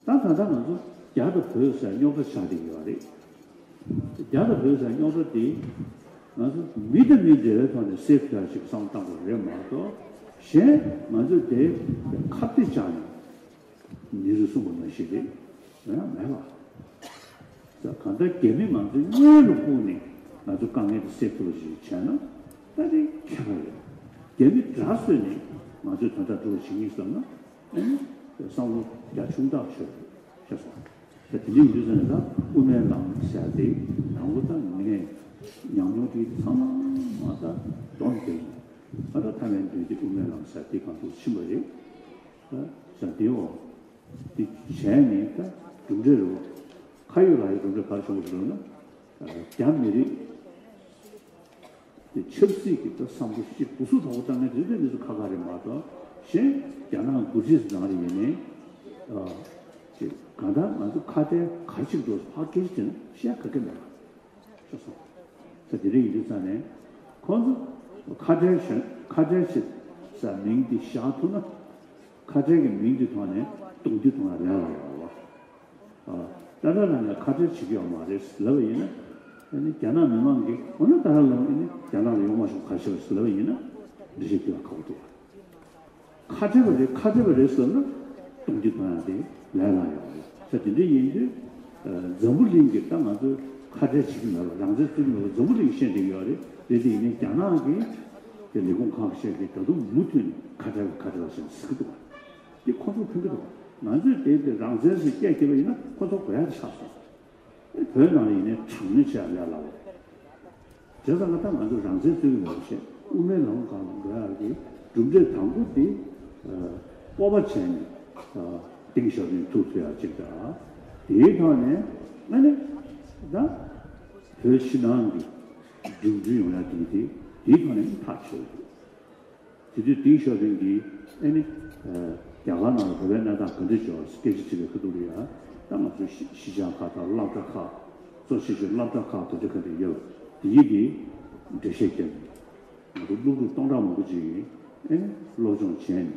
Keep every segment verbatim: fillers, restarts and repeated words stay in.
ད་ད་ལྟ་ང་ཚོ་རྒྱ་དང་བོད་ཟེར་རྙོག་དྲ་ཆགས་བསྡད་ཡོད་རེད། རྒྱ་དང་བོད་ཟེར་རྙོག་དྲ་དེ་ང་ཚོ་མི་དང་མི་འབྲེལ་བའི་ཐོག་ནས་སེལ་ཐུབ་ཡག་ཅིག་བསམ་བློ་བཏང་དགོས་རེད་མ་གཏོགས། གཞན་ང་ཚོས་དེ་ཁ་གཏད་བཅག་ནས་ཉིན་རེ་གསུངས་པ་ནང་བཞིན་རེད། ཡང་མེད་པ། ད་གང་ལྟར་རྒྱ་མི་ང་ཚོའི་སྔོན་ལ་བཀུག་ནས་ང་ཚོ་དཀའ་ངལ་དེ་སེལ་ཐུབ་པ་ཞིག་བྱས་ན་ད་དེ་ཁྱད་པར་ཡོད། རྒྱ་མི་དགྲ་བཟོས་ནས་ང་ཚོས་དོན་དག་སྒྲུབ་པ་བྱེད་ངེས་བསམ་ན། ཨེ་ནི་བསམ་བློ་རྒྱ་ཆུང་ཐག་ཆོད་རེད་ཤེས་སོང་། ད་དེ་འདྲ་ཡིན་དུས་ཙང་ནས་ད་དབུ་མའི་ལམ་ཟེར་ཏེ་དང་པོ་ད་ངས་ཉམས་མྱོང་དེ་ཚང་མ་ད་འདོན་དེ་ཡིན། ད་ད་ཐ་མའི་འདུན་དེ་དབུ་མའི་ལམ་ཟེར་དེ་གང་དུ་ཕྱིན་པ་རེད། ད་ཟེར་དེའོ། དེ་བྱས་ནས་ད་གྲུབ་འབྲས་རེད་བ། ཁ་ཡོད་ལག་ཡོད་གྲུབ་འབྲས་ག་རེ་བྱུང་བ་ཞིག་ལབ་ན། རྒྱ་མི་རིགས་དེ་ཆབ་སྲིད་ཀྱི་ད་བསམ་བློ་ཞིག་སྒུག་སུ་དོག་པོ་བཏང་མཁན་དེ་ཚོ་དེ་ཚོ་ཁ་ཁ་རེད་མ་གཏོགས། གཞན་རྒྱ་ནག་འགོ་ཁྲིད་ཚོ་ནང་རེ་ཡིན་ནའི། ཨ། ཅེས་གང་ལྟར་ང་ཚོ་ཁ་བྲལ་ག་ཅིག་འགྲོ་ཕར་སྐད་ཆ་དྲིས་ན་བཤད་ག་གེ་མེད་པ། ཤེས་སོང་། ད་དེ་འདྲ་ཡིན་དུས་ཙང་ནས་ཁོང་ཚོ་ཁ་བྲལ་གཞན་ཁ་བྲལ་ཞེས་ས་མིང་འདི་བཞག་ཐུབ་ན། ཁ་བྲལ་གྱི་མིང་འདི་ཐོག་ནས་གདུང་རྒྱུད་ཐོག་ལ་ལས་ལ་ཡོང་བ། ཨ། ཏཱ་ལའི་བླ་མས་ཁ་བྲལ་བྱེད་ཀྱི་ཡོད་མ་རེད་ལབ་པ་ཡིན་ན། ཨ་ནི་རྒྱ་ནག་མི་མང་གིས་འོ་ན་ཏཱ་ལའི་བླ་མ་ཨ་ནི་རྒྱ་ནག་ལ་ཡོང་མ་བྱུང་ག་རེ་བྱས་པ་ལབ་པ་ཡིན་ན། འགྲེལ་བཤད་རྒྱག་ཁག་པོ་འདུག་ཁ་བྲལ་བ་རེད་ཁ་བྲལ་བ་རེད་ཟེར་ན་གདུང་རྒྱུད་ཐོག་ཡང་དེ་ལས་ལ་ཡོང་རེད། ས་དེ་འདྲ་ཡིན་དུས། ཨ། འཛམ་བུ་གླིང་གི་ད་ང་ཚོས་ཁ་བྲལ་བྱེད་ཀྱི་མེད་པ་རང་བཙན་རྩོད་ཀྱི་མེད་པ་འཛམ་བུ་གླིང་ཤེས་བསྡད་ཡོད་རེད། རེད་དེ་ཡིན་ནའི་རྒྱ་ནག་གི་དེ་ལས་ཁུངས་ཁག་ཤས་ཀྱིས་ད་དུང་མུ་མཐུད་ནས་ཁ་བྲལ་ཁ་བྲལ་ཟེར་ཟེར་གྱི་འདུག་དེ་ཁོ་ཚོ་ཕན་གྱི་འདུག་ང་ཚོས་དེ་དེ་རང་བཙན་ཟེར་སྐད་བརྒྱབ་པ་ཡིན་ན་ཁོ་ཚོ་དགོས་ཡག་དེ་ཆགས་སོང་། བོད་ནང་ཡིན་ནའི་དྲག་གནོན་བྱས་ལས་སླ་བོ། བྱས་ཙང་ང་ད་ང་ཚོ་རང་བཙན་རྩོད་ཀྱི་མེད་པ་བཤད། དབུ་མའི་ལམ་སྒང་ལ་འགྲོ་ཡག་གི་གྲུབ་འབྲས་དང་པོ་དེ། ཨ། སྤོབས་པ་བྱས་ནས། ཨ། ཏེང་ཞའོ་ཕིང་ཐུག་ཐུབ་ཡག་ཅིག་དང་། དེའི་ཐོག་ནས་ཨ་ནི་ད་བོད་ཕྱི་ནང་གི་འགྲིམ་འགྲུལ་ཡོང་ཡག་དེ་དེ་དེའི་ཐོག་ནས་ཐག་ཆོད་ཡོད། དེ་དུས་ཏེང་ཞའོ་ཕིང་གིས་ཨ་ནི། ཨ། རྒྱ་གར་ནང་ལ་བོད་པའི་གནས་སྟངས་ག་འདྲ་ཡོད་སྐད་ཆ་དྲིས་པའི་ཁ་ཐུག་ལ་ཡ། ད་ང་ཚོ་གཞིས་གཞིས་ཆགས་ཁག་དང་སློབ་གྲྭ་ཁག་གཙོ་ཆེ་ཤོས་སློབ་གྲྭ་ཁག་དེ་འདྲ་ག་འདྲ་ཡོད། དེ་ཡིན་དེ་འགྲེལ་བཤད་བརྒྱབ་ནས། ང་ཚོ་སློབ་ཕྲུག་སྟོང་ཕྲག་མང་པོ་ཅིག་ཨ་ནི་སློབ་སྦྱོང་བྱས་ནས་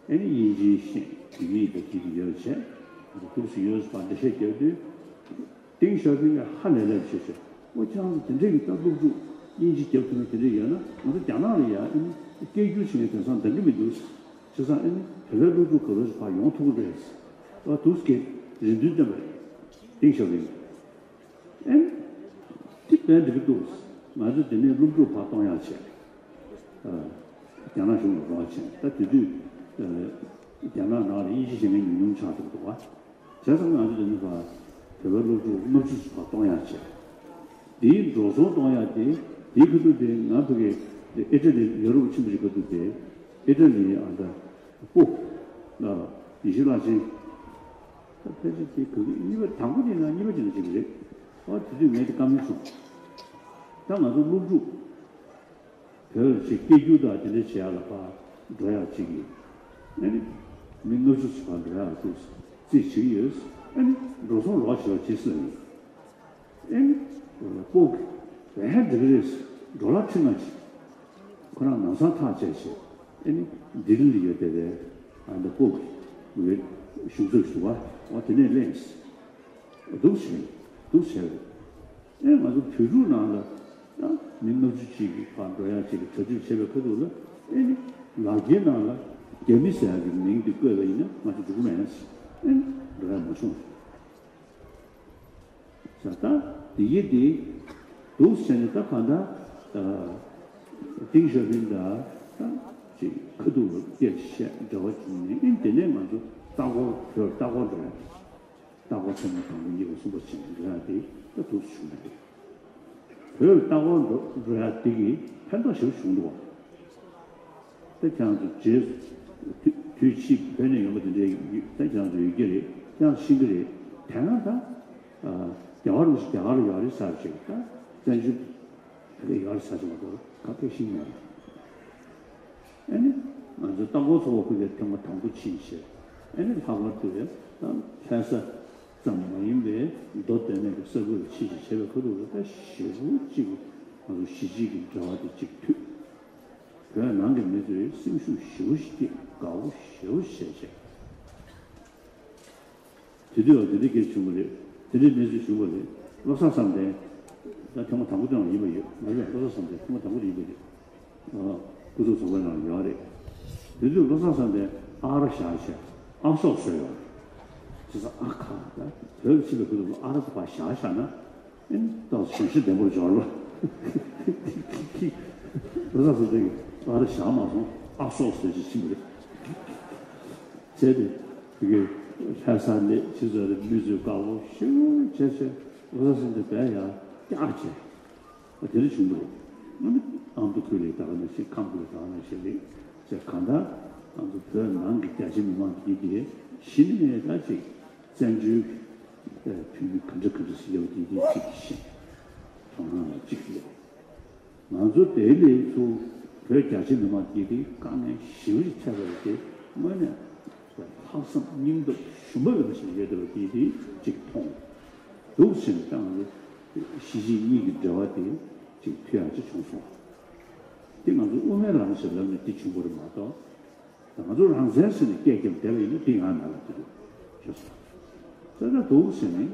ཨ་ནི་དབྱིན་ཇིའི་ཤེས་བོད་ཡིག་དང་དེ་གི་ཡོད་བྱས། ང་ཚོ་འདུག་སེ་ཡོད་པ་འགྲེལ་བཤད་བརྒྱབ་དུས། ཏེང་ཞའོ་ཕིང་གིས་ཧ་ལས་ལས་བྱས་བྱས། ཨོ་ཁྱེད་རང་ཚོ་དེ་འདྲས་ཀྱི་ད་སློབ་ཕྲུག་དབྱིན་ཇི་རྒྱབ་ཐུབ་ན་དེ་འདྲས་ཡོད་ན་ང་ཚོ་རྒྱ་ནག་ལ་ཡ་ཨ་ནི་སྐད་སྒྱུར་བྱེད་མཁན་དེང་སང་འདང་གི་མི་འདུག་བྱས་ཙང་ཨ་ནི་བོད་པའི་སློབ་ཕྲུག་ག་པར་ཕར་ཡོང་ཐུབ་ཀྱི་རེད། ཨ། འདུག་སེ་རེ་འདུན་བཏོན་པ་རེད། ཏེང་ཞའོ་ཕིང་གིས། ཨེ། དེ་དཔེ་འགྲིག་གི་འདུག་ང་ཚོ་དེ་ནས་སློབ་ཕྲུག་ཕར་གཏོང་ཡག་བྱས། ཨ། རྒྱ་ནག་གཞུང་ལ་རོགས་བྱས། ད་དེ་དུས། ཨ། རྒྱ་ནག་ནང་ལ་དབྱིན་ཇི་བྱེད་མཁན་ཉུང་ཉུང་ཆགས་འགྲོ་འདུག་བ། བྱས་ཙང་ང་ཚོ་དེ་ནས་ཕར་བོད་པའི་སློབ་ཕྲུག་ལྔ་བཅུ་ཙམ་ཕར་གཏོང་ཡག་བྱས། དེའི་འགྲོ་སོང་གཏོང་ཡག་དེ་དེའི་ཁ་ཐུག་དེ་ང་ཕ་གི་ཨི་ཊ་ལི་ཡོ་རོབ་ཕྱིན་པ་ཞིག་ཁ་ཐུག་དེ་ཨི་ཊ་ལི་ཨ་ད། སྤོ། ཨ། ཡེ་ཤེས་ལྷ་ཆེན། ད་ཕལ་ཆེར་དེ་ག་གི་གཉིས་པ་དང་པོ་དེ་ན་གཉིས་པ་དེ་ན་ཅིག་རེད། ཨ། དེ་དུས་ངས་དེ་བཀའ་མོལ་སོང་། ད་ང་ཚོ་སློབ་ཕྲུག་བོད་ལ་ཅིག་སྐད་སྒྱུར་དང་དེ་འདྲ་བྱེད་ཡག་ལ་ཕར་འགྲོ་ཡག་ཅིག་ཡིན། ཨ་ནི་མི་ལྔ་བཅུ་ཙམ་ཕར་འགྲོ་ཡག་འདུག་རྩིས་བྱེད་ཀྱི་ཡོད། ཨ་ནི་འགྲོ་སོང་རོགས་བྱེད་པ་བྱེད་སྲིད་ཡིན། ཨེ་ནི། སྤོ་གི། ཨེ་འགྲིག་གི་རེད། འགྲོ་ལ་ཁྲིད་ང་ཅིག་ཁོ་རང་ལམ་སང་ཐག་བཅད་བྱས། ཨེ་ནི། ལྡི་ལི་ལ་ཡོད་བསྡད་པའི་ཨ་ནི་སྤོ་གི་གཞུང་ཚབ་ཞུ་བ། འོ་དེ་ནས་གླེང་། འདུག་བྱས། འདུག་བྱས་རེད། ཨེ་ང་ཚོ་བོད་ཕྲུག་ནང་ལ་ཡང་མི་ལྔ་བཅུ་ཅིག་གིས་ཕར་འགྲོ་ཡག་ཅིག་གི་གྲ་སྒྲིག་བྱས་པའི་ཁ་ཐུག་ལ། ཨེ་ནི། ལག་འཁྱེར་ནང་ལ་རྒྱ་མི་ཟེར་ཡག་གི་མིང་དེ་བཀོད་པ་ཡིན་ན་ང་ཚོ་འགྲོ་གི་མེད། ཨེ་ནི། འགྲོ་ཡག་མ་བྱུང་། ས་ད་དེ་ཡི་དེ་འདུག་ཟེར་ནས་ད་ག་ད་ཏིང་ཞོ་ཕིན་ད་ད་ཅིག་ཁ་ཐུག་ལ་སྐད་བཤད་འབྲེལ་བ་བྱུང་ནས། ཨིན་དེ་ནས་ང་ཚོ་ལྟ་སྐོར་བོད་ལྟ་སྐོར་འགྲོ་ཡ། ལྟ་སྐོར་ཚང་མ་དང་པོ་གཉིས་པ་གསུམ་པ་བྱས་ནས་འགྲོ་ཡ་དེ་ད་འདུག་བྱུང་ནས་རེད། བོད་ལ་ལྟ་སྐོར་འགྲོ་འགྲོ་ཡ་དེ་གིས་ཕན་ཐོགས་ཞེ་པོ་བྱུང་འདུག་བ། ད་ཁྱེད་རང་ཚོ་རྗེས་སུ་དུས་དུས་ཕྱིས་བོད་ནས་ཡོང་བ་དེ་འདྲའི་ཡོད། ད་ཁྱེད་རང་ཚོ་ཡོད་ཀྱི་རེད། ཁྱེད་རང་ཚོ་ཤེས་ཀྱི་རེད། དེ་སྔ་ད་རྒྱལ་བ་རིན་པོ་ཆེ་རྒྱ་གར་ལ་ཡོད་རེད་ཟེར་བྱས། ད་བཙན་བྱོལ་བོད་ལ་ཡོད་རེད་ཟེར་བྱས་མ་གཏོགས་ག་གེ་ཤེས་མེད། ཨ་ནི་ང་ཚོ་ལྟ་སྐོར་ཚོགས་པ་ཁུལ་དེ་ཐེངས་མ་དང་པོ་ཕྱིན་བྱས། ཨ་ནི་ལྷག་པར་དུ་ད་ལྷ་ས་ཙམ་མ་ཡིན་པའི་མདོ་སྟོད་སྨད་ཀྱི་ས་ཁུལ་ལ་ཕྱིན་བྱས་བྱས་པའི་ཁ་ཐུག་ལ་ད་ཞེ་པོ་ཅིག་ང་ཚོ་གཞིས་བྱེས་ཀྱི་འབྲེལ་བ་དེ་ཅིག་མཐུད། བོད་ནང་གི་མི་ཚོས་སེམས་ཤུགས་ཞེ་པོ་ཞིག་སྐྱེས། དགའ་པོ་ཞེ་པོ་བྱས་བྱས། དེ་དུས་ལ་དེ་འདྲའི་སྐད་བྱུང་བ་རེད། དེ་འདྲའི་གནས་ཚུལ་བྱུང་བ་རེད། བློ་བཟང་བསམ་གཏན་ད་ཐེངས་མ་དང་པོ་དེ་ཡིན་པ་ཡོད། ང་ཡང་བློ་བཟང་བསམ་གཏན་ཐེངས་མ་དང་པོ་དེ་ཡིན་པ་རེད། སྐུ་ཚབ་ཚོགས་པའི་ནང་ཡོད་རེད། དེ་དུས་བློ་བཟང་བསམ་གཏན་ཨ་ར་བཞག་བྱས་ཨ་སོག་བཟོས་ཡོད་རེད། བྱས་ཙང་ཨ་ཁ་ད་བོད་ཀྱི་ཕྱི་པའི་སྐུ་ཚབ་ལ་ཨ་ར་ད་ཕར་བཞག་བཞག་ན། ཨེ་ཏོག་ཙམ་ཞིབ་ཞིབ་ལྡན་པོར་འབྱོར་ལོ། བློ་བཟང་བསམ་གཏན་གྱིས་ཨ་ར་བཞག་མ་སོང་ཨ་སོག་བཟོས་ཅིག་ཕྱིན་པ་རེད། བྱས་ཏེ་དེ་གའི་ལྷ་ས་ནས་ཕྱི་ཚོ་རེ་མི་ཚོས་དགའ་པོ་ཞེ་པོ་བྱས་བྱས་བློ་བཟང་བསམ་གཏན་དཔེ་ཡག་བཀྱག་བྱས། དེ་འདྲ་བྱུང་འདུག་ཨ་ནི་ཨ་མདོ་ཁུལ་ལ་ད་ག་ནང་བཞིན་ཁམས་ཁུལ་ལ་ད་ག་ནང་བཞིན་རེད། བྱས་གང་ལྟར་ང་ཚོ་བོད་ནང་གི་རྒྱ་ཆེ་མི་མང་དེ་གས་གཞི་ནས་ད་ཅིག་བཙན་བྱོལ་བོད་མི་ག་འདྲ་ག་འདྲ་ཞིག་ཡོད་དེ་དེ་ཅིག་ཤེས། དོ་སྣང་ལ་ཅིག་ཡོད། ང་ཚོ་དེ་ལས་ཚུར་བོད་རྒྱ་ཆེ་མི་མང་དེ་དེ་དཀའ་ངལ་ཞེ་པོ་ཅིག་འཕྲད་པ་རེད་དེ་དངོས་གནས། ལྷག་བསམ་སྙིང་སྟོབས་ཞུམ་པ་མེད་པ་ཞིག་ཡོད་བསྡད་པ་དེ་དེ་ཅིག་མཐོང་འདུག་ཟེར་ནས་ད་ང་ཚོ་གཞིས་བྱེས་གཉིས་ཀྱི་འབྲེལ་བ་དེ་ཅིག་མཐུད་ཡག་ཅིག་བྱུང་སོང་། དེ་ང་ཚོ་དབུ་མའི་ལམ་ཞེས་ལབ་ནས་དེ་བྱུང་བ་རེད་མ་གཏོགས། ད་ང་ཚོ་རང་བཙན་ཟེར་ནས་སྐད་རྒྱབ་བསྡད་པ་ཡིན་ན་དེ་ཡང་མེད་པ་དེ་རེད་ཤོད་སོང་། ད་ལྟ་འདུག་ཟེར་ནས་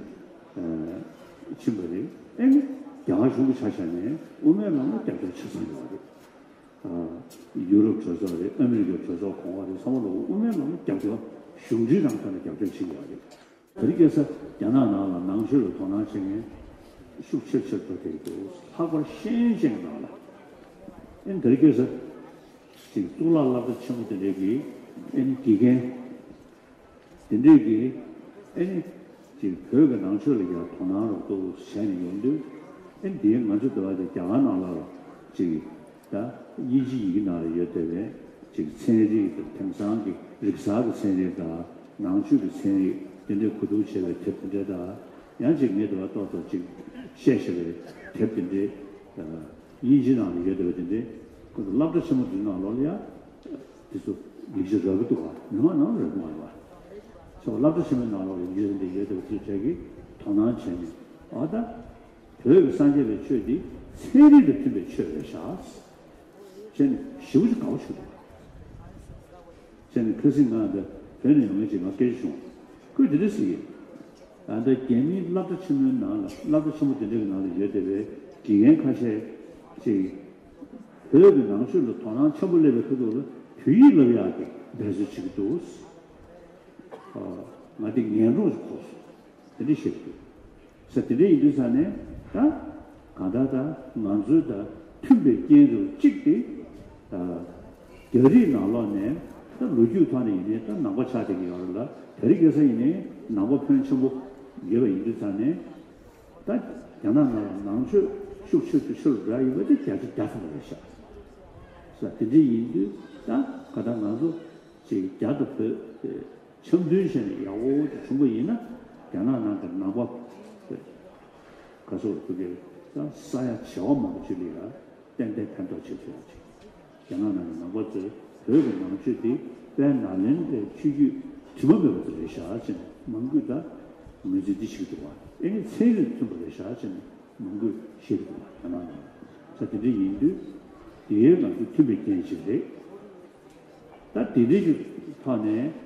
ཕྱིན་པ་རེད། ཨེ་ནི་རྒྱ་གར་གཞུང་གི་ཆ་བཞག་ནས་དབུ་མའི་ལམ་ལ་རྒྱབ་སྐྱོར་ཆ་ཚང་ཡོད་རེད། ཡུ་རོབ་གྲོས་ཚོགས་རེད། ཨ་མི་རི་ཀའི་གྲོས་ཚོགས་གོང་འོག་རེད། ཚང་མ་ལ་དབུ་མའི་ལམ་ལ་རྒྱབ་སྐྱོར་གཞུང་འབྲེལ་རང་ཐོག་ནས་རྒྱབ་སྐྱོར་བྱེད་ཀྱི་ཡོད་རེད། དེ་རིང་ཁ་སང་རྒྱ་ནག་ནང་ལ་ནང་ཆོས་ལ་དོ་སྣང་བྱེད་མཁན་ཤུགས་ཆེར་ཆེར་འགྲོ་བསྡད་ཀྱི་འདུག་ལྷག་པར་ཤེས་ཡོན་ཅན་གྱི་ནང་ལ། ཨེ་དེ་རིང་ཁ་སང་ཅིག་གཙུག་ལག་སློབ་གྲྭ་ཆེན་མོ་དེ་འདྲའི་གི་ཨེ་དགེ་རྒན། དེ་འདྲས་ཀྱི་ཨེ་ནི་ཅིག་བོད་ཀྱི་ནང་ཆོས་ལ་ཡང་དོ་སྣང་རོགས་གཏོགས་བྱས་ནས་ཡོང་དུས། ཨེ་འདིའི་ང་ཚོ་འདི་བ་དེ་རྒྱ་གར་ནང་ལ་ཅིག་ད་དབྱིན་ཇི་ཡི་གེ་ནང་ལ་ཡོད་བསྡད་པའི་ཅིག་ཚན་རིག་དང་དེང་སང་གི་རིག་གསར་གྱི་ཚན་རིག་དང་ནང་ཆོས་ཀྱི་ཚན་རིག་དེ་འདྲས་གོ་བསྡུར་བྱས་པའི་དེབ་དེ་འདྲས་དང་། ཡང་ཅིག་ངས་འདི་བ་ཏོག་ཙམ་ཅིག་བཤད་བཤད་པའི་དེབ་དེ་འདྲས། དབྱིན་ཇི་ནང་ལ་ཡོད་བསྡད་པ་དེ་འདྲས་ཁོ་ཚོ་སློབ་གྲྭ་ཆེན་མོ་འདིའི་ནང་ལོགས་ལ་ཡང་དེ་ཚོ་ཡིག་ཆ་རག་གི་འདུག་ག་མི་མང་ནང་རག་གི་མ་རེད་པ། ཚོ་སློབ་གྲྭ་ཆེན་མོའི་ནང་ལོགས་ལ་ཡིག་ཆ་འདི་ཡོད་བསྡད་པ་དེ་ཚོ་གྲས་ཀྱིས་དོ་སྣང་བྱས་ནས་ཨ་ད་བོད་ཀྱི་སངས་རྒྱས་པའི་ཆོས་འདི་ཚན་རིག་དང་མཐུན་པའི་ཆོས་རེད་ཤག་བྱས་ནས་ཞེ་པོ་ཅིག་དགའ་པོ་བྱུང་འདུག་བྱས་ནས་ཁ་སང་ང་འདི་བོད་ནས་ཡོང་མཁན་ཅིག་ང་སྐད་ཆ་བྱུང་། ཁོས་འདི་འདྲ་ཟེར་གྱི། ད་ལྟ་རྒྱ་མིའི་སློབ་གྲྭ་ཆེན་མོའི་ནང་ལ་སློབ་གྲྭ་ཆེན་མོ་དེ་འདྲ་གི་ནང་ལ་ཡོད་བསྡད་པའི་དགེ་རྒན་ཁ་ཤས་ཅིག་བོད་ཀྱི་ནང་ཆོས་ལ་དོ་སྣང་ཆེན་པོ་སླེབས་པའི་ཁ་ཐུག་ལ་བོད་ཡིག་བསླབ་ཡག་གི་འབད་རྩོལ་བྱེད་ཀྱི་འདུག་ང་དེ་ངན་སློང་ཞིག་གོ་སོང་། དེ་འདྲ་བཤད་ཀྱི་འདུག་ས་དེ་འདྲ་ཡིན་དུས་ཙང་ནས་ད་གང་ལྟར་ད་ང་ཚོའི་ད་མཐུན་པའི་རྐྱེན་རུ་གཅིག་དེ་རྒྱ་རིགས་ནང་ལོགས་ནས་ད་ལོ་རྒྱུས་ཐོག་ནས་ཡིན་ནའི་ད་ནང་པ་ཆགས་བསྡད་ཀྱི་ཡོད་རེད་ལ། དེ་རིང་ཁ་སང་ཡིན་ནའི་ནང་པ་ཕོན་ཆེན་པོ་ཡོད་པ་ཡིན་དུས་ཙང་ནས་ད་རྒྱ་ནག་ནང་ལ་ནང་ཆོས་ཤུགས་ཆེ་ཆུ་ཆེ་རུ་འགྲོ་ཡ་ཡིན་པ་དེ་བརྒྱ་ཆ་བརྒྱ་ཐམ་པ་རེད་ཤག་ས་དེ་འདྲ་ཡིན་དུས་ད་ག་ད་ང་ཚོ་ཅིག་རྒྱ་དང་བོད་འཆམ་མཐུན་བྱས་ནས་ཡག་པོ་ཅིག་བྱུང་པ་ཡིན་ན་རྒྱ་ནག་ནང་གི་ནང་པ་ག་ཚོད་དུ་གི་ད་ས་ཡ་བྱེ་བ་མང་པོ་ཅིག་ལ་ཡ་ཏན་ཏན་ཕན་ཐོགས་བྱེད་ཐུབ་ཡ་ཅིག་རྒྱ་ནག་ནང་གི་ནང་པ་ཚོས་བོད་ཀྱི་ནང་ཆོས་དེ་དཔལ་ནཱ་ལེནྡྲའི་ཆོས་བརྒྱུད་དྲི་མ་མེད་པ་ཚོ་རེད་ཤག་ཅེས་ནས་མང་པོས་ད་ངོས་འཛིན་འདི་བྱེད་ཀྱི་འདུག་བ། ཨེ་ནི་ཚན་རིག་མཐུན་པ་རེད་ཤག་ཅེས་ནས་མང་པོས་བཤད་ཀྱི་འདུག་བ། རྒྱ་ནག་ནང་ས་དེ་འདྲ་ཡིན་དུས་དེའི་ནང་དུ་མཐུན་པའི་རྐྱེན་ཅིག་རེད། ད་དེ་འདྲའི་གི་ཐོག་ནས་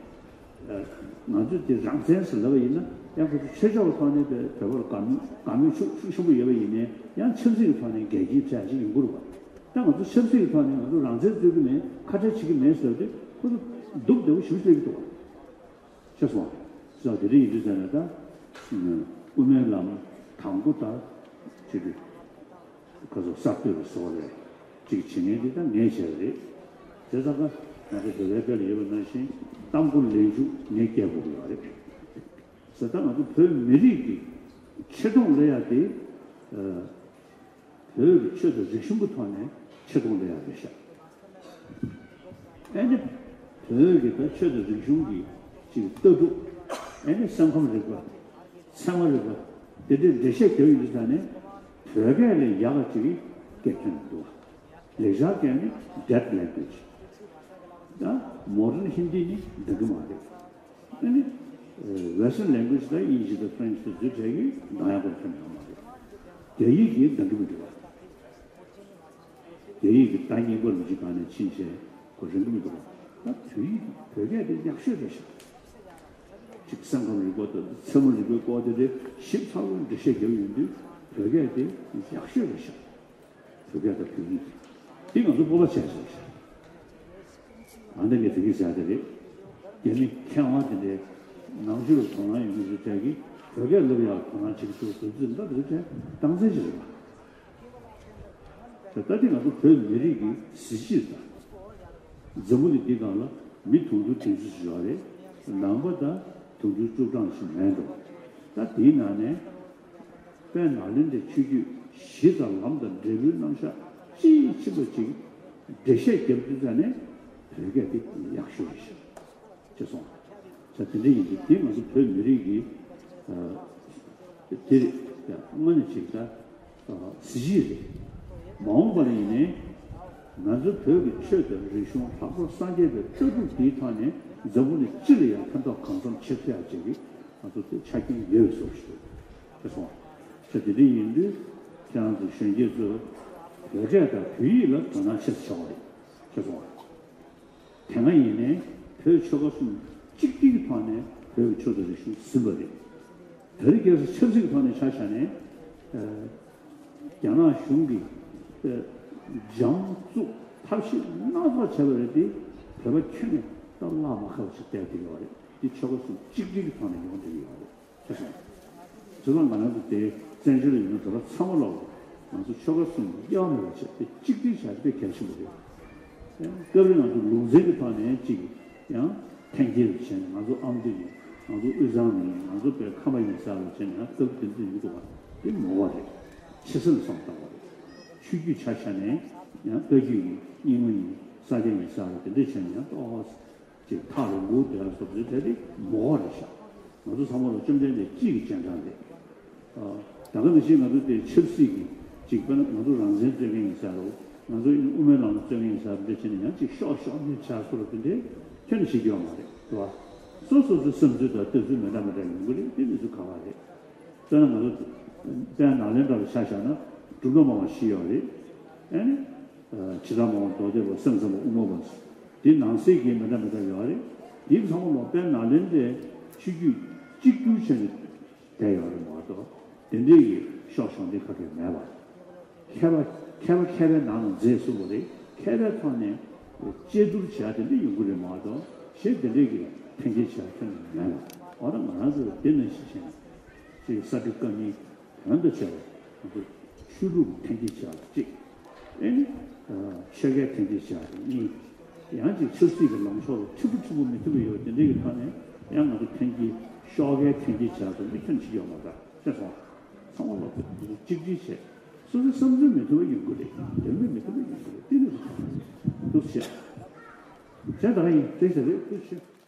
ང་ཚོས་དེ་རང་བཙན་ཟེར་ལབ་པ་ཡིན་ན་ཡང་ཁོ་ཚོ་ཆོས་ཕྱོགས་ཀྱི་ཐོག་ནས་བོད་པར་དགའ་མོས་དགའ་མོས་ཤུགས་ཤུགས་ཆེན་པོ་ཡོད་པ་ཡིན་ནའི་ཡང་ཆབ་སྲིད་ཀྱི་ཐོག་ནས་འགལ་རྐྱེན་འཕྲད་ཡ་ཅིག་ཡོང་གི་རེད་བ། ད་ང་ཚོ་ཆབ་སྲིད་ཀྱི་ཐོག་ནས་ང་ཚོ་རང་བཙན་རྩོད་ཀྱི་མེད་ཁ་བྲལ་བྱེད་ཀྱི་མེད་ཟེར་དུས་ཁོ་ཚོ་སྡུག་བདེ་པོ་ཞེ་པོ་སླེབས་ཀྱི་འདུག་བ། ཤེས་སོང་། ས་དེ་འདྲ་ཡིན་དུས་ཙང་ནས་ད་དབུ་མའི་ལམ་དང་པོ་ད་ཅིག་གི་ཁ་སོ་གསར་གཏོད་ལ་སོགས་རེད། ཅིག་བྱེད་མཁན་འདི་ད་ངས་བྱས་པ་རེད། དེ་ཙང་ཀ་ང་ཚོ་བོད་པའི་དཔེ་ལ་ཡོད་པ་ནང་བཞིན་གཏམ་སྒོ་ལས་མཇུག་ངས་སྐད་སྒོ་ཡོད་རེད། ས་ད་ང་ཚོ་བོད་མི་རིགས་ཀྱི་ཆེ་མཐོང་སླེབས་ཡ་དེ་བོད་ཀྱི་ཆོས་དང་རིག་གཞུང་གི་ཐོག་ནས་ཆེ་མཐོང་སླེབས་ཡ་རེད་ཤག་ཨེ་ནི་བོད་ཀྱི་ད་ཆོས་དང་རིག་གཞུང་གི་ཅིག་ལྟ་གྲུབ། ཨེ་ནི་སེམས་ཁམས་རིག་པ། ཚད་མ་རིག་པ། དེ་འདྲའི་འགྲེལ་བཤད་རྒྱག་ཡོང་དུས་ཙང་ནས་བོད་སྐད་ལས་ཡག་པ་ཅིག་སྐད་ཐོན་མི་འདུག་ལེགས་སྦྱར་སྐད་ནི་dead language། ད་modern Hindi་ནི་འདང་གི་མ་རེད། ཨ་ནི་Western language་ད་དབྱིན་ཇི་དང་French་དང་འདི་གྲས་ཀྱིས་འདང་ཡག་པོ་ཐོན་ཡོད་མ་རེད། རྒྱ་ཡིག་གིས་འདང་གི་མི་འདུག་བ། རྒྱ་ཡིག་གི་ད་སྙིང་པོ་ལ་ཅིག་གང་ནས་ཕྱིན་བྱས་ཁོ་རང་གི་མི་འདུག་བ། ད་བོད་ཡིག་བོད་སྐད་དེ་ཡག་ཤོས་རེད་ཤག་ཅིག་སེམས་ཁམས་རིག་པ་དང་མཚན་མོ་རིག་པའི་སྐོར་དེ་དེ་ཞིབ་ཚགས་པོའི་འགྲེལ་བཤད་རྒྱབ་ཡོང་དུས་བོད་སྐད་དེ་ཡག་ཤོས་རེད་ཤག་བོད་སྐད་དང་བོད་ཡིག་དེ་ང་ཚོ་སྤོབས་པ་བྱས་ཤག་ཨ་འདི་ངས་དེ་གིས་ཟེར་དེ་རེད། རྒྱ་མི་མཁས་དབང་དེ་འདྲའི་ནང་ཆོས་ལ་དོ་སྣང་ཡོད་མཁན་ཚོའི་གྲས་ཀྱིས་བོད་སྐད་སློབ་ཡག་དོ་སྣང་བྱེད་ཀྱི་འདུག་ཟེར་ཚུལ་འདྲ་འདུག་དྲན་སྟངས་འཛིན་ཞིག་རེད་པ། ད་ལྟ་དེ་ང་ཚོ་བོད་མི་རིགས་ཀྱི་གཟི་བརྗིད་དང་། འཛམ་བུ་གླིང་འདི་སྒང་ལ་མི་དུང་ཕྱུར་བདུན་ཅུ་ཞིག་ཡོད་རེད། ནང་པ་དང་དུང་ཕྱུར་བཅུ་གྲངས་ཤིག་མེད་འགྲོ། ད་དེའི་ནང་ནས་དཔལ་ནཱ་ལེནྡྲའི་ཆོས་བརྒྱུད་གཞི་དང་ལམ་དང་འབྲས་བུའི་རྣམ་གཞག་དཔྱིས་ཕྱིན་པ་ཅིག་འགྲེལ་བཤད་རྒྱབ་དུས་ཙ་ནས་བོད་སྐད་འདི་ཡག་ཤོས་རེད་ཤག་ཅེས་གསུངས། ས་དེ་འདྲ་ཡིན་དུས་དེ་ང་ཚོ་བོད་མི་རིགས་ཀྱི་ཨ་དེ་རེད། དངོས་གནས་ཅིག་ད་གཟི་བརྗིད་རེད། མ་འོངས་པ་ལ་ཡིན་ནའི་ང་ཚོ་བོད་ཀྱི་ཆོས་དང་རིག་གཞུང་ལྷག་པར་སངས་རྒྱས་པའི་ལྟ་གྲུབ་འདིའི་ཐོག་ནས་འཛམ་བུ་གླིང་སྤྱི་ལ་ཡང་ཕན་ཐོགས་གང་འཚམ་བྱེད་ཐུབ་ཡག་ཅིག་གི་ང་ཚོ་དེ་ཆ་རྐྱེན་ཡོད་པའི་བཟོ་ཞིག་འདུག་ཅེས་གསུངས། ས་དེ་འདྲ་ཡིན་དུས་ཁྱེད་རང་ཚོ་གཞོན་སྐྱེས་ཚོས་བོད་སྐད་དང་བོད་ཡིག་ལ་དོ་སྣང་ཆེ་ཙམ་བྱེད་དགོས་རེད་ཅེས་གསུངས། དེ་སྔ་ཡིན་ནའི་བོད་ཆོལ་ཁ་གསུམ་གཅིག་སྒྲིལ་གྱི་ཐོག་ནས་བོད་ཀྱི་ཆོས་དང་རིག་གཞུང་ཟིན་པ་རེད། དེ་རིང་ཁ་སང་ཆབ་སྲིད་ཀྱི་ཐོག་ནས་ཆ་བཞག་ནས། རྒྱ་ནག་གཞུང་གིས་འཇམ་བཙུགས་ཐབས་ཤེས་སྣ་ཚོགས་བྱས་པ་རེད་དེ། བོད་པ་ཁྱོན་ནས་སྟབས་ལག་མ་ཁ་བ་ཞིག་བསྡད་ཀྱི་ཡོད་རེད། འདི་ཆོལ་ཁ་གསུམ་གཅིག་སྒྲིལ་གྱི་ཐོག་ནས་ཡོང་བསྡད་ཀྱི་ཡོད་རེད། ཁ་སང་། བྱས་ཙང་ང་རང་ཚོ་དེ་བཙན་བྱོལ་ལ་ཡོད་མཁན་བོད་པ་ཚང་མ་ལོག་ང་ཚོ་ཆོལ་ཁ་གསུམ་དབྱེ་བ་མེད་པ་བྱས་ཏེ་གཅིག་སྒྲིལ་བྱས་ཏེ་དཔེ་གལ་ཆེན་པོ་རེད། ཡང་སྐབས་རེ་ང་ཚོ་ལུང་ཚན་གྱི་ཐོག་ནས་གཅིག་ཡང་འཐེན་འཁྱེར་བྱས་ནས་ང་ཚོ་ཨ་མདོ་ཡིན། ང་ཚོ་དབུས་གཙང་ཡིན། ང་ཚོ་བོད་ཁམས་པ་ཡིན་ཟེར་བ་བྱས་ནས་ཡང་སྐབས་དེ་ཚོ་ཡོང་གི་འདུག་པ། དེ་མོ་བ་རེད། ཆེ་ས་ནས་བསམ་བཏང་བ་རེད། ཆོས་བརྒྱུད་ཆ་བཞག་ནས་ཡང་བཀའ་བརྒྱུད་ཡིན། རྙིང་མ་ཡིན། ས་སྐྱ་ཡིན་ཟེར་བ་དེ་འདྲ་བྱས་ནས་ཡང་ཏོག་ཅིག་ཐག་རིང་པོ་དེ་ལ་སོགས་པའི་གྲས་དེ་མོ་བ་རེད་ཤག་ང་ཚོ་ཚང་མ་ལ་བཅོམ་ལྡན་འདས་གཅིག་གི་རྗེས་འབྲང་རེད། ཨ། ད་ག་ནང་བཞིན་ང་ཚོ་དེ་ཆབ་སྲིད་ཀྱི་གཅིག་དཔེར་ན་ང་ཚོ་རང་བཙན་རྩོད་མཁན་ཡིན་ས་རེད། ང་ཚོ་ཡིན་དབུ་མའི་ལམ་ལ་རྩོད་མཁན་ཡིན་ས་རེད། འདི་བྱས་ནས་ཡང་གཅིག་ཤོག་ཤོག་མི་བྱ་སོ་ལ་དེ་འདྲའི་ཁྱོན་ནས་བྱེད་རྒྱུ་ཡོད་མ་རེད། རེད་བ། སོ་སོ་སོའི་བསམ་ཚུལ་དང་ལྟ་ཚུལ་མི་འདྲ་མི་འདྲ་ཡོང་གི་རེད། དེ་མི་ཚོ་ག་བ་རེད། དཔེར་ན་ང་ཚོ་དཔལ་ནཱ་ལེནྡྲ་ལ་ཆ་བཞག་ན་གྲུབ་མཐའ་སྨྲ་བ་བཞི་ཡོད་རེད། ཨ་ནི། ཕྱི་དར་སྨྲ་བ་མདོ་སྡེ་པ། སེམས་ཙམ་པ་དབུ་མ་པ། དེ་ནང་གསེས་ཀྱི་མི་འདྲ་མི་འདྲ་ཡོད་རེད། དེ་ཚང་མ་ལ་དཔལ་ནཱ་ལེནྡྲའི་ཆོས་བརྒྱུད་གཅིག་གྱུར་བྱས་ནས་བསྡད་ཡོད་རེད་མ་གཏོགས། དེ་འདྲའི་གི་ཤོག་ཤོག་འདི་ཁ་གས་མེད་པ། མཁས་པ་མཁས་པ་མཁས་པའི་ནང་ལ་མཛེས་གསུངས་པ་རེད། མཁས་པའི་ཐོག་ནས་དཔྱད་བསྡུར་བྱས་དེ་འདྲ་ཡོང་གི་རེད་མ་གཏོགས། གཞན་དེ་འདྲའི་གི་འཐེན་འཁྱེར་བྱས་ཁྱོན་ནས་མེད་པ། འོ་ན་ང་རང་ཚོ་དེ་ནང་བཞིན་བྱས་ནས་ཅིག་ས་སྒྲིག་བཀའ་རྙིང་དོན་དུ་བྱས་པ། ང་ཚོ་ཆོས་ལུགས་འཐེན་འཁྱེར་བྱས་པ་གཅིག་ཨེ་ནི། ཆོལ་ཁའི་འཐེན་འཁྱེར་བྱས་པ་གཉིས། ཡང་ཅིག་ཆབ་སྲིད་ཀྱི་ལངས་ཕྱོགས་ལ་འཁྲི་བོ་འཁྲི་བོ་མི་ཐུབ་པ་ཡོད། དེ་འདྲའི་གི་ཐོག་ནས་ཡང་ང་ཚོ་འཐེན་འཁྱེར་ཤོག་ཁའི་འཐེན་འཁྱེར་བྱས་པ་མི་ཁྱོན་ཅིག་ཡོད་མ་རེད། ཤེས་སོང་། ཚང་མ་ལ་ཚོ་གཅིག་སྒྲིལ་བྱས། སོ་སོའི་བསམ་ཚུལ་མི་མཐུན་པ་ཡོང་གི་རེད། འདོད་མོས་མི་མཐུན་པ་ཡོང་གི་རེད། དེ་ནི་འདུག་བྱས། བྱས་ད་ག་ཡིན། དེ་ཞིག་རེད། ཐུགས་རྗེ་ཆེ།